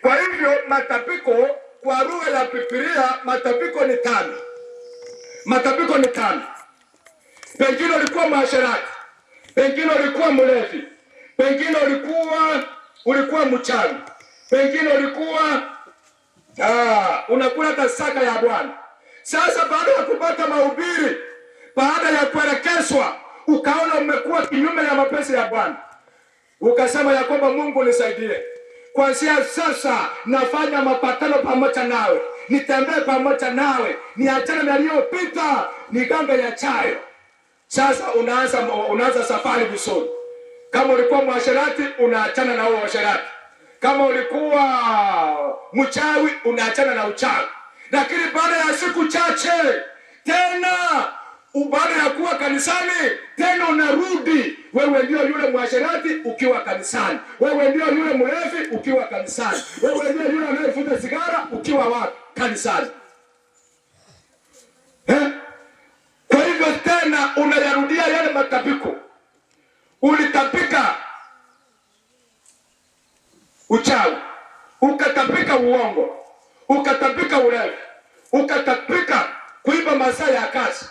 Kwa hivyo matapiko kwa lugha ya Biblia, matapiko ni tano. Matapiko ni tano. Pengine ulikuwa mwasherati, pengine ulikuwa mlevi, pengine ulikuwa mchawi, pengine ulikuwa unakula tasaka ya Bwana. Sasa baada ya kupata mahubiri, baada ya kuelekezwa, ukaona umekuwa kinyume ya mapenzi ya Bwana, ukasema ya kwamba Mungu nisaidie, kuanzia sasa nafanya mapatano pamoja nawe, nitembee pamoja nawe, niachane na yaliyopita, nigange yajayo. Sasa unaanza safari vizuri. Kama ulikuwa mwasherati, unaachana na huo uasherati. Kama ulikuwa mchawi, unaachana na uchawi. Lakini baada ya siku chache tena, baada ya kuwa kanisani tena unarudi, wewe ndio yule mwasherati ukiwa kanisani, wewe ndio yule mlevi ukiwa kanisani, wewe ndio yule anayevuta sigara ukiwa wapi? Kanisani. Eh? Kwa hivyo tena unayarudia yale matapiko. Ulitapika uchawi, ukatapika uongo, ukatapika ulevi, ukatapika kuiba masaa ya kazi.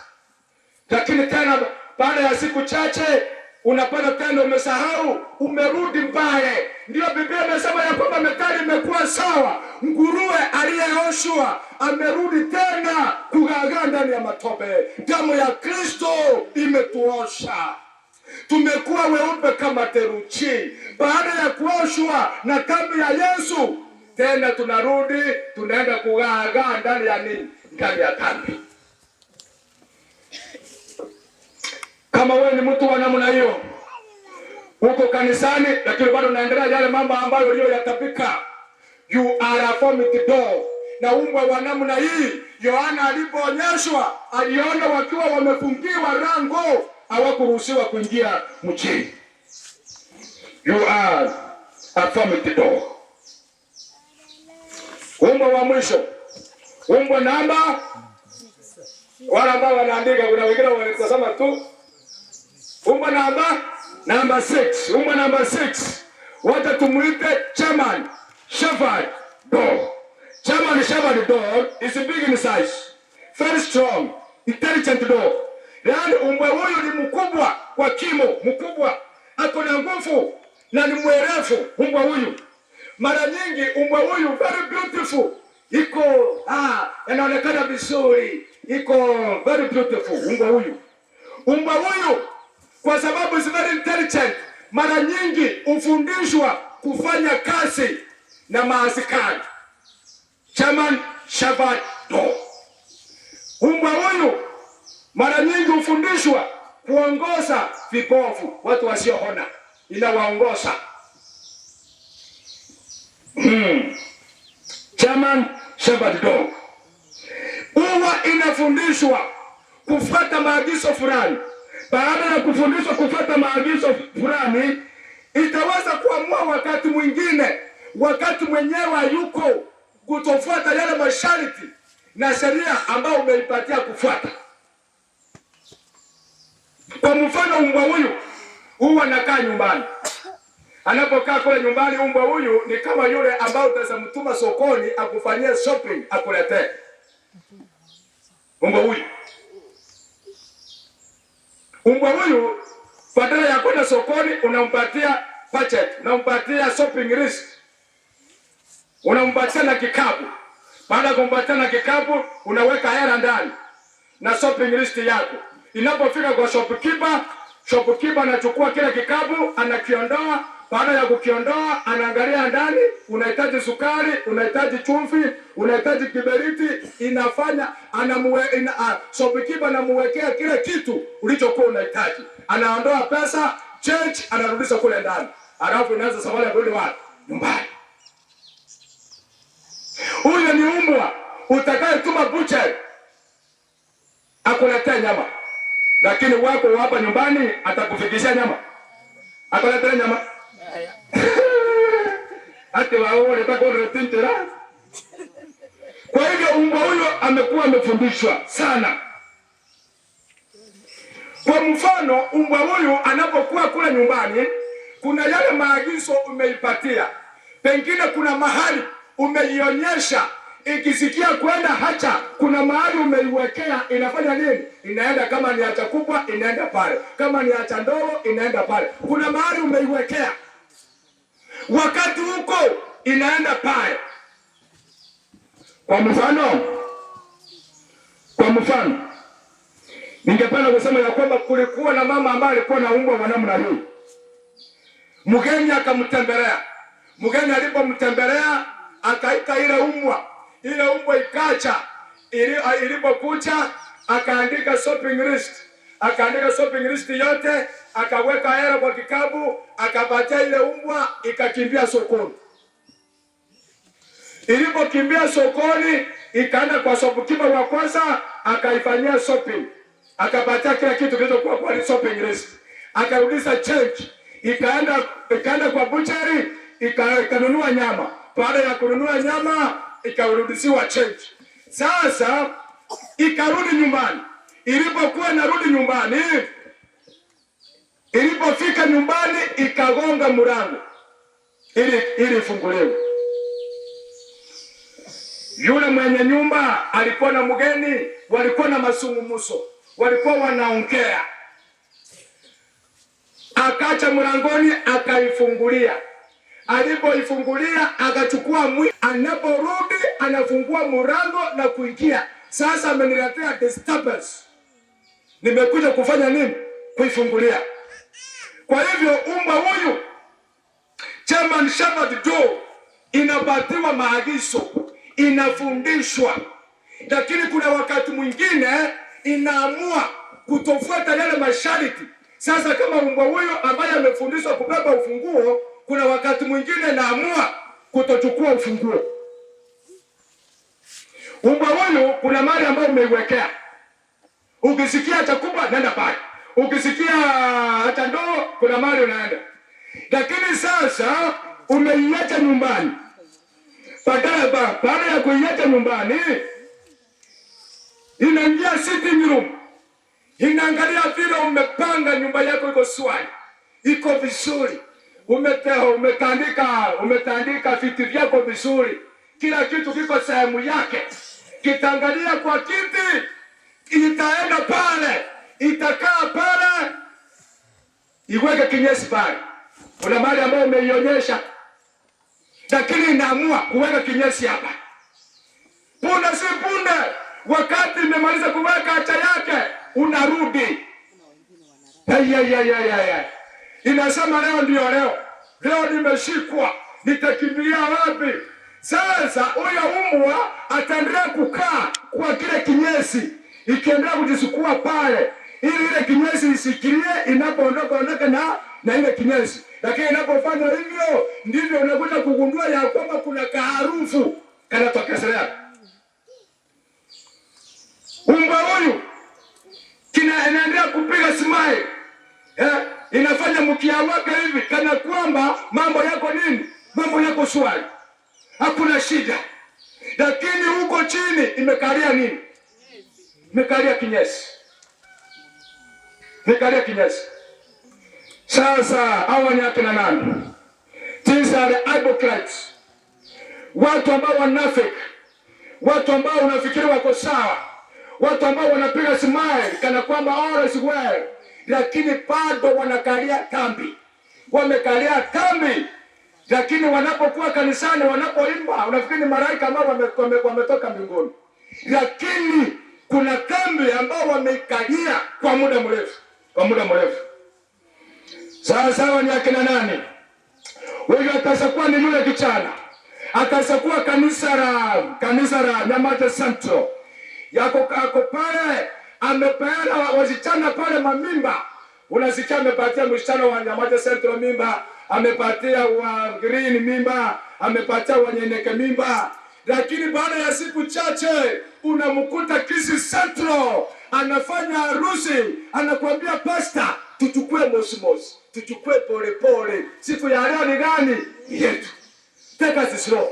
Lakini tena baada ya siku chache unapata tena umesahau, umerudi mbaya. Ndio Biblia imesema ya kwamba metali imekuwa sawa, nguruwe aliyeoshwa amerudi tena kugagaa ndani ya matope. Damu ya Kristo imetuosha, tumekuwa weupe kama theluji. Baada ya kuoshwa na damu ya Yesu, tena tunarudi tunaenda kugaagaa ndani ya nini? Ndani ya dhambi. Kama wewe ni mtu wa namna hiyo, uko kanisani lakini bado unaendelea yale mambo ambayo uliyoyatapika, you are a vomit dog. Na umbwa wa namna hii, Yohana alipoonyeshwa aliona wakiwa wamefungiwa lango, hawakuruhusiwa kuingia mjini. You are a vomit dog. Umbwa wa mwisho, umbwa namba, wale ambao wanaandika, kuna wengine wanatazama tu. Umbwa namba 6, umbwa namba 6. Wacha tumuite German Shepherd dog. German Shepherd dog is big in size, very strong, intelligent dog. Yaani umbwa huyu ni mkubwa kwa kimo, mkubwa, ako na nguvu na ni mwerevu umbwa huyu. Mara nyingi umbwa huyu very beautiful, iko inaonekana vizuri, iko very beautiful umbwa huyu. Umbwa huyu kwa sababu is very intelligent, mara nyingi hufundishwa kufanya kazi na maaskari. German Shepherd dog. Umbwa huyu mara nyingi hufundishwa kuongoza vipofu, watu wasioona, inawaongoza. German Shepherd dog huwa inafundishwa kufuata maagizo fulani. Baada ya kufundishwa kufuata maagizo fulani, itaweza kuamua wakati mwingine, wakati mwenyewe hayuko, kutofuata yale masharti na sheria ambayo umeipatia kufuata. Kwa mfano, umbwa huyu huwa anakaa nyumbani. Anapokaa kule nyumbani, umbwa huyu ni kama yule ambao utaweza mtuma sokoni akufanyie shopping akuletee. Umbwa huyu, umbwa huyu badala ya kwenda sokoni unampatia budget, unampatia shopping list, unampatia na kikapu. Baada ya kumpatia na kikapu, unaweka hela ndani na shopping list yako. Inapofika kwa shopkeeper, shopkeeper anachukua kile kikapu, anakiondoa. Baada ya kukiondoa, anaangalia ndani, unahitaji sukari, unahitaji chumvi, unahitaji kiberiti. Inafanya anamuwe, ina, shopkeeper anamuwekea kile kitu ulichokuwa unahitaji, anaondoa pesa, change, anarudisha kule ndani, alafu inaanza safari ya kurudi wapi? Nyumbani. Huyo ni umbwa utakayetuma butcher akuletea nyama, lakini wako hapa nyumbani atakufikishia nyama, akuletea nyama ati waone takoretintira. Kwa hivyo umbwa huyo amekuwa amefundishwa sana. Kwa mfano, umbwa huyu anapokuwa kule nyumbani, kuna yale maagizo umeipatia. Pengine kuna mahali Umeionyesha ikisikia kwenda haja, kuna mahali umeiwekea, inafanya nini? Inaenda. Kama ni haja kubwa inaenda pale, kama ni haja ndogo inaenda pale. Kuna mahali umeiwekea, wakati huko inaenda pale. Kwa mfano, ningependa kusema ya kwamba kulikuwa na mama ambaye alikuwa na umbwa wa namna hii. Mgeni akamtembelea. Mgeni alipomtembelea akaita ile umbwa, ile umbwa ikacha. Ilipokucha akaandika shopping list, akaandika shopping list yote, akaweka hela kwa kikapu, akapatia ile umbwa, ikakimbia sokoni. Ilipokimbia sokoni, ikaenda kwa shopkeeper wa kwanza, akaifanyia shopping, akapatia kila kitu kilichokuwa kwa shopping list, akarudisha change, ikaenda kwa butchery, ikanunua nyama. Baada ya kununua nyama, ikarudishiwa change. Sasa ikarudi nyumbani. Ilipokuwa narudi nyumbani, ilipofika nyumbani, ikagonga mlango ili ifunguliwe. Yule mwenye nyumba alikuwa na mgeni, walikuwa na mazungumzo, walikuwa wanaongea. Akacha mlangoni, akaifungulia. Alipoifungulia akachukua mwi, anaporudi anafungua mlango na kuingia. Sasa ameniletea disturbance, nimekuja kufanya nini? Kuifungulia. Kwa hivyo umbwa huyu German Shepherd Dog inapatiwa maagizo, inafundishwa, lakini kuna wakati mwingine inaamua kutofuata yale masharti. Sasa kama umbwa huyo ambaye amefundishwa kubeba ufunguo, kuna wakati mwingine inaamua kutochukua ufunguo. Umbwa huyu kuna mahali ambayo umeiwekea. Ukisikia haja kubwa nenda pale, ukisikia haja ndogo kuna mahali unaenda, lakini sasa umeiacha nyumbani. Baada ya kuiacha nyumbani, inaingia sitting room, inaangalia vile umepanga nyumba yako, iko swali, iko vizuri, umetandika viti vyako vizuri, kila kitu kiko sehemu yake. Kitaangalia kwa kiti, itaenda pale, itakaa pale, iweke kinyesi pale. Kuna mahali ambayo umeionyesha, lakini inaamua kuweka kinyesi hapa. Punde si punde, wakati imemaliza kuweka haja yake, unarudi. Ayayayaya, inasema leo ndio leo, leo nimeshikwa, nitakimbilia wapi? Sasa huyo mbwa ataendelea kukaa kwa kile kinyesi, ikiendelea kujisukua pale, ili ile kinyesi isikilie, inapoondoka ondoka na ile kinyesi. Lakini inapofanya hivyo, ndivyo unakuja kugundua ya kwamba kuna kaharufu kanatokezea. Umbwa huyu kina inaendelea kupiga smile, inafanya mkia wake hivi kana kwamba mambo yako nini, mambo yako shwari, hakuna shida, lakini huko chini imekalia nini? Imekalia kinyesi, imekalia kinyesi. Sasa hawa ni akina nani? These are the hypocrites, watu ambao wanafiki, watu ambao unafikiri wako sawa, watu ambao wanapiga smile kana kwamba all is well, lakini bado wanakalia dhambi, wamekalia dhambi. Lakini wanapokuwa kanisani, wanapoimba, unafikiri ni malaika ambao wametoka mbinguni, lakini kuna dhambi ambao wameikalia kwa muda mrefu, kwa muda mrefu. Sasa hawa ni akina nani? Huyu atakuwa ni yule kijana atakuwa kanisa la Nyamate Central, yako ako pale, amepeana wasichana pale mamimba. Unasikia amepatia msichana wa Nyamate Central mimba, amepatia wa Green mimba, amepatia wa Nyeneke mimba, lakini baada ya siku chache unamkuta Kisii Central anafanya harusi, anakuambia, "Pastor, tuchukue mosimosi, tuchukue polepole, siku ya leo ni gani yetu, take us slow."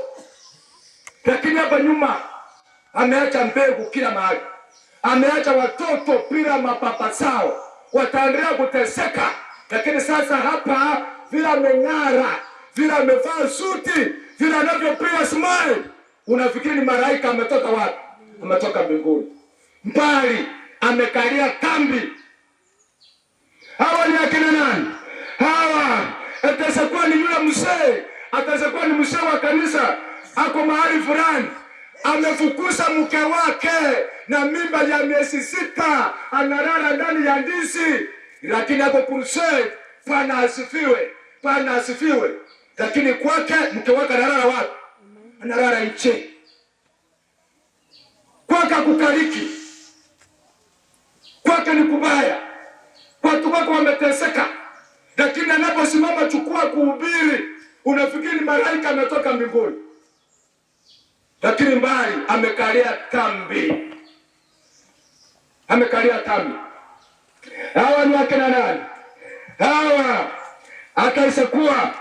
Lakini hapa nyuma ameacha mbegu kila mahali, ameacha watoto bila mababa zao, wataendelea kuteseka. Lakini sasa hapa vile ameng'ara, vile amevaa suti, vile anavyopiga smile, Unafikiri ni malaika ametoka wapi? Ametoka mbinguni. Mbali amekalia kambi. Hawa ni akina nani? Hawa ataweza kuwa ni yule mzee, ataweza kuwa ni mzee wa kanisa, ako mahali fulani, amefukuza mke wake na mimba ya miezi 6, analala ndani ya ndizi, lakini ako crusade. Bwana asifiwe, Bwana asifiwe. Lakini kwake mke wake analala wapi? Analala nje. Kwake kukaliki, kwake ni kubaya, watu wako wameteseka, lakini anaposimama chukua kuhubiri, unafikiri malaika ametoka mbinguni, lakini mbali amekalia kambi, amekalia kambi. Hawa ni akina nani? Hawa ataweza kuwa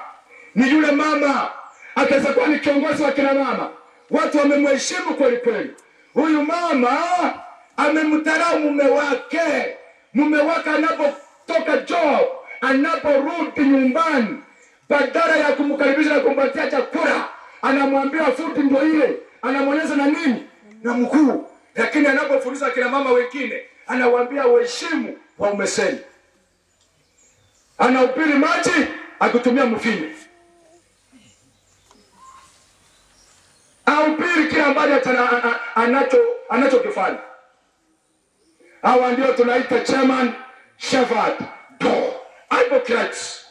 ni yule mama, ataweza kuwa ni kiongozi wa kina mama, watu wamemheshimu kweli kweli. Huyu mama amemdharau mume wake. Mume wake anapotoka job, anaporudi nyumbani, badala ya kumkaribisha na kumpatia chakula, anamwambia futi ndio ile, anamwonyesha na nini na mguu. Lakini anapofundisha kina mama wengine, anawaambia uheshimu waume zenu. Anahubiri maji akitumia mvinyo, ahubiri kile ambacho anachokifanya. Hawa ndio tunaita chairman, shepherd, dog, advocates.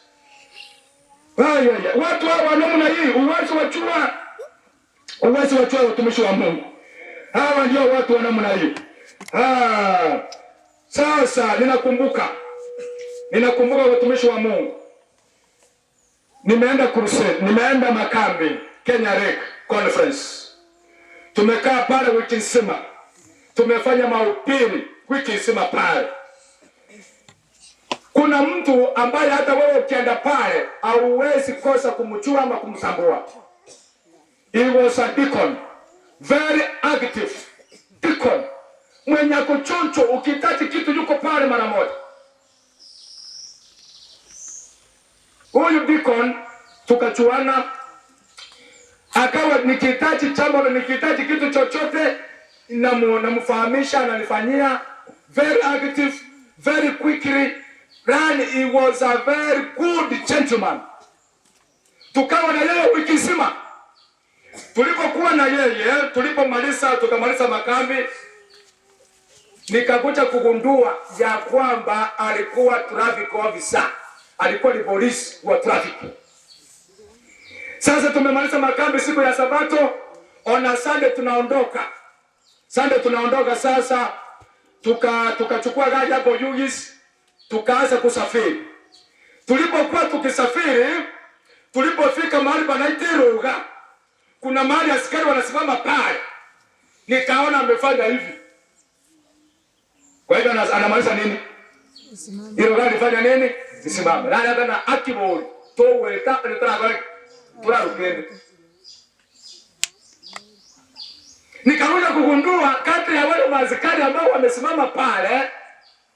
Watu hawa namna hii, uwezo wa chua watumishi wa Mungu. Hawa ndio watu wa namna hii. Sasa ninakumbuka watumishi wa Mungu. Nimeenda crusade, nimeenda makambi Kenya Lake Conference. Tumekaa pale wiki nzima. Tumefanya mahubiri wiki nzima pale. Kuna mtu ambaye hata wewe ukienda pale hauwezi kosa kumjua ama kumtambua. He was a deacon, very active deacon. Mwenye kuchoncho, ukihitaji kitu yuko pale mara moja. Huyu deacon tukachuana, akawa nikihitaji jambo na nikihitaji kitu chochote namfahamisha, ananifanyia. Very active, very quickly. Then he was a very good gentleman. Tukawa na yeye wiki nzima. Tulipokuwa na yeye, tulipomaliza, tukamaliza makambi, nikakuja kugundua ya kwamba alikuwa traffic officer. Alikuwa ni polisi wa traffic. Sasa tumemaliza makambi siku ya Sabato, on Sunday tunaondoka. Sunday tunaondoka sasa, tukachukua gari hapo Yugis, tukaanza kusafiri. Tulipokuwa tukisafiri, tulipofika mahali panaitwa, kuna mahali askari wanasimama pale. Nikaona amefanya hivi. Kwa hivyo anamaliza nini? Hilo gari lifanya nini? Lisimame. Nani hata na akibori. Towe ta ni tara kwa. Nikakuja kugundua kati ya wale maaskari ambao wamesimama pale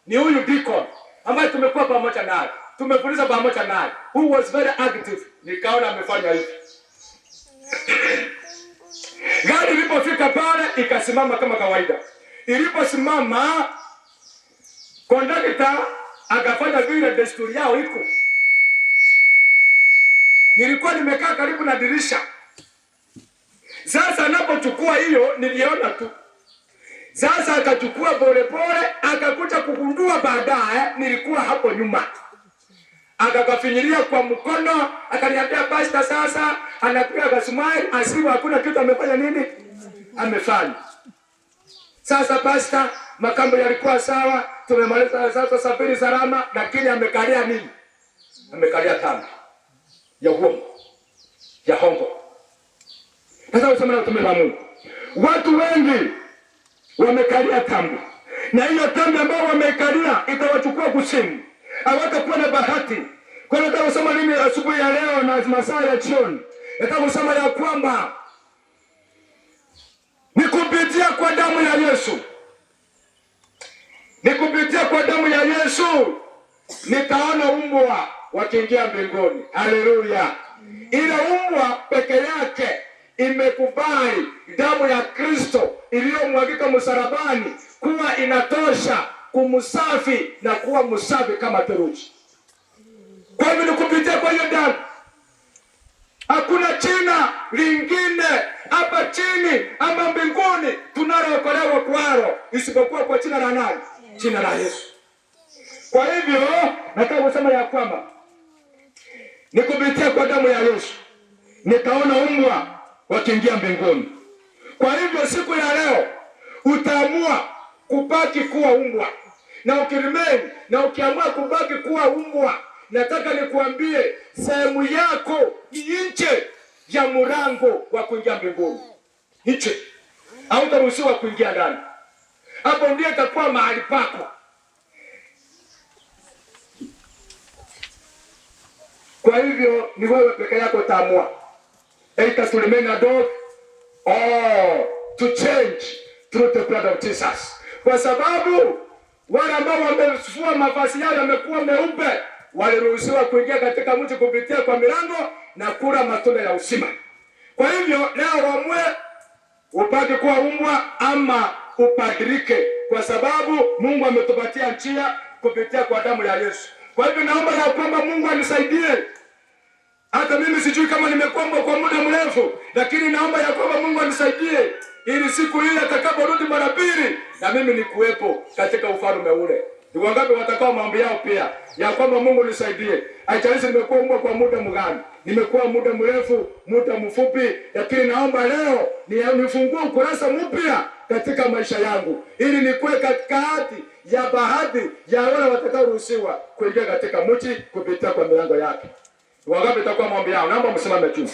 ni huyu deacon ambaye tumekuwa pamoja naye, tumefundisha pamoja naye, who was very active. Nikaona amefanya hivi. Gari ilipofika pale ikasimama kama kawaida. Iliposimama, kondakta akafanya vile desturi yao iko. Nilikuwa nimekaa karibu na dirisha. Sasa anapochukua hiyo niliona tu. Sasa akachukua pole pole, akakuja kugundua baadaye nilikuwa hapo nyuma. Akakafinyilia kwa mkono, akaniambia pastor, sasa anapiga kasumari, asiwe hakuna kitu amefanya nini? Amefanya. Sasa pastor, makambo yalikuwa sawa, tumemaliza sasa, safiri salama, lakini amekalia nini? Amekalia tano ya uongo, ya hongo. Sasa useme na utumishi wa Mungu. Watu wengi wamekalia tambi, na hiyo tambi ambayo wamekalia itawachukua kuzimu. Hawatakuwa na bahati. Kwa hiyo nataka kusema nini asubuhi ya leo na masaa ya jioni? Nataka kusema ya kwamba ni kupitia kwa damu ya Yesu, ni kupitia kwa damu ya Yesu nitaona umbwa wakiingia mbinguni. Haleluya! Ile umbwa peke yake imekubali damu ya Kristo iliyomwagika msalabani kuwa inatosha kumsafi na kuwa msafi kama theluji. Kwa hivyo ni kupitia kwa hiyo damu. Hakuna jina lingine hapa chini ama mbinguni tunalookolewa kwalo isipokuwa kwa jina la nani? Jina la Yesu. Kwa hivyo nataka kusema ya kwamba ni kupitia kwa damu ya Yesu nikaona umbwa wakiingia mbinguni. Kwa hivyo siku ya leo utaamua kubaki kuwa umbwa, na ukiremain na ukiamua kubaki kuwa umbwa, nataka nikuambie sehemu yako ni nje ya mlango wa kuingia mbinguni, nje. Hautaruhusiwa kuingia ndani. Hapo ndiyo itakuwa mahali pako. Kwa hivyo ni wewe peke yako utaamua either to remain a dog or to change through the blood of Jesus, kwa sababu wale ambao wamefua mavazi yao yamekuwa meupe waliruhusiwa kuingia katika mji kupitia kwa milango na kula matunda ya uzima. Kwa hivyo leo uamue ubaki kuwa umbwa ama ubadilike, kwa sababu Mungu ametupatia njia kupitia kwa damu ya Yesu. Kwa hivyo naomba na kwamba Mungu anisaidie. Hata mimi sijui kama nimekuomba kwa muda mrefu, lakini naomba ya kwamba Mungu anisaidie ili siku ile atakaporudi mara pili na mimi nikuwepo katika ufalme ule. Ni wangapi watakao maombi yao pia ya kwamba Mungu nisaidie? Haijalishi nimekuwa umbwa kwa muda mgani, nimekuwa muda mrefu, muda mfupi, lakini naomba leo nifungue ukurasa mpya katika maisha yangu ili nikuwe katikati ya baadhi ya wale watakaoruhusiwa kuingia katika mji kupitia kwa milango yake. Wangapi itakuwa maombi yao? Naomba msimame juu.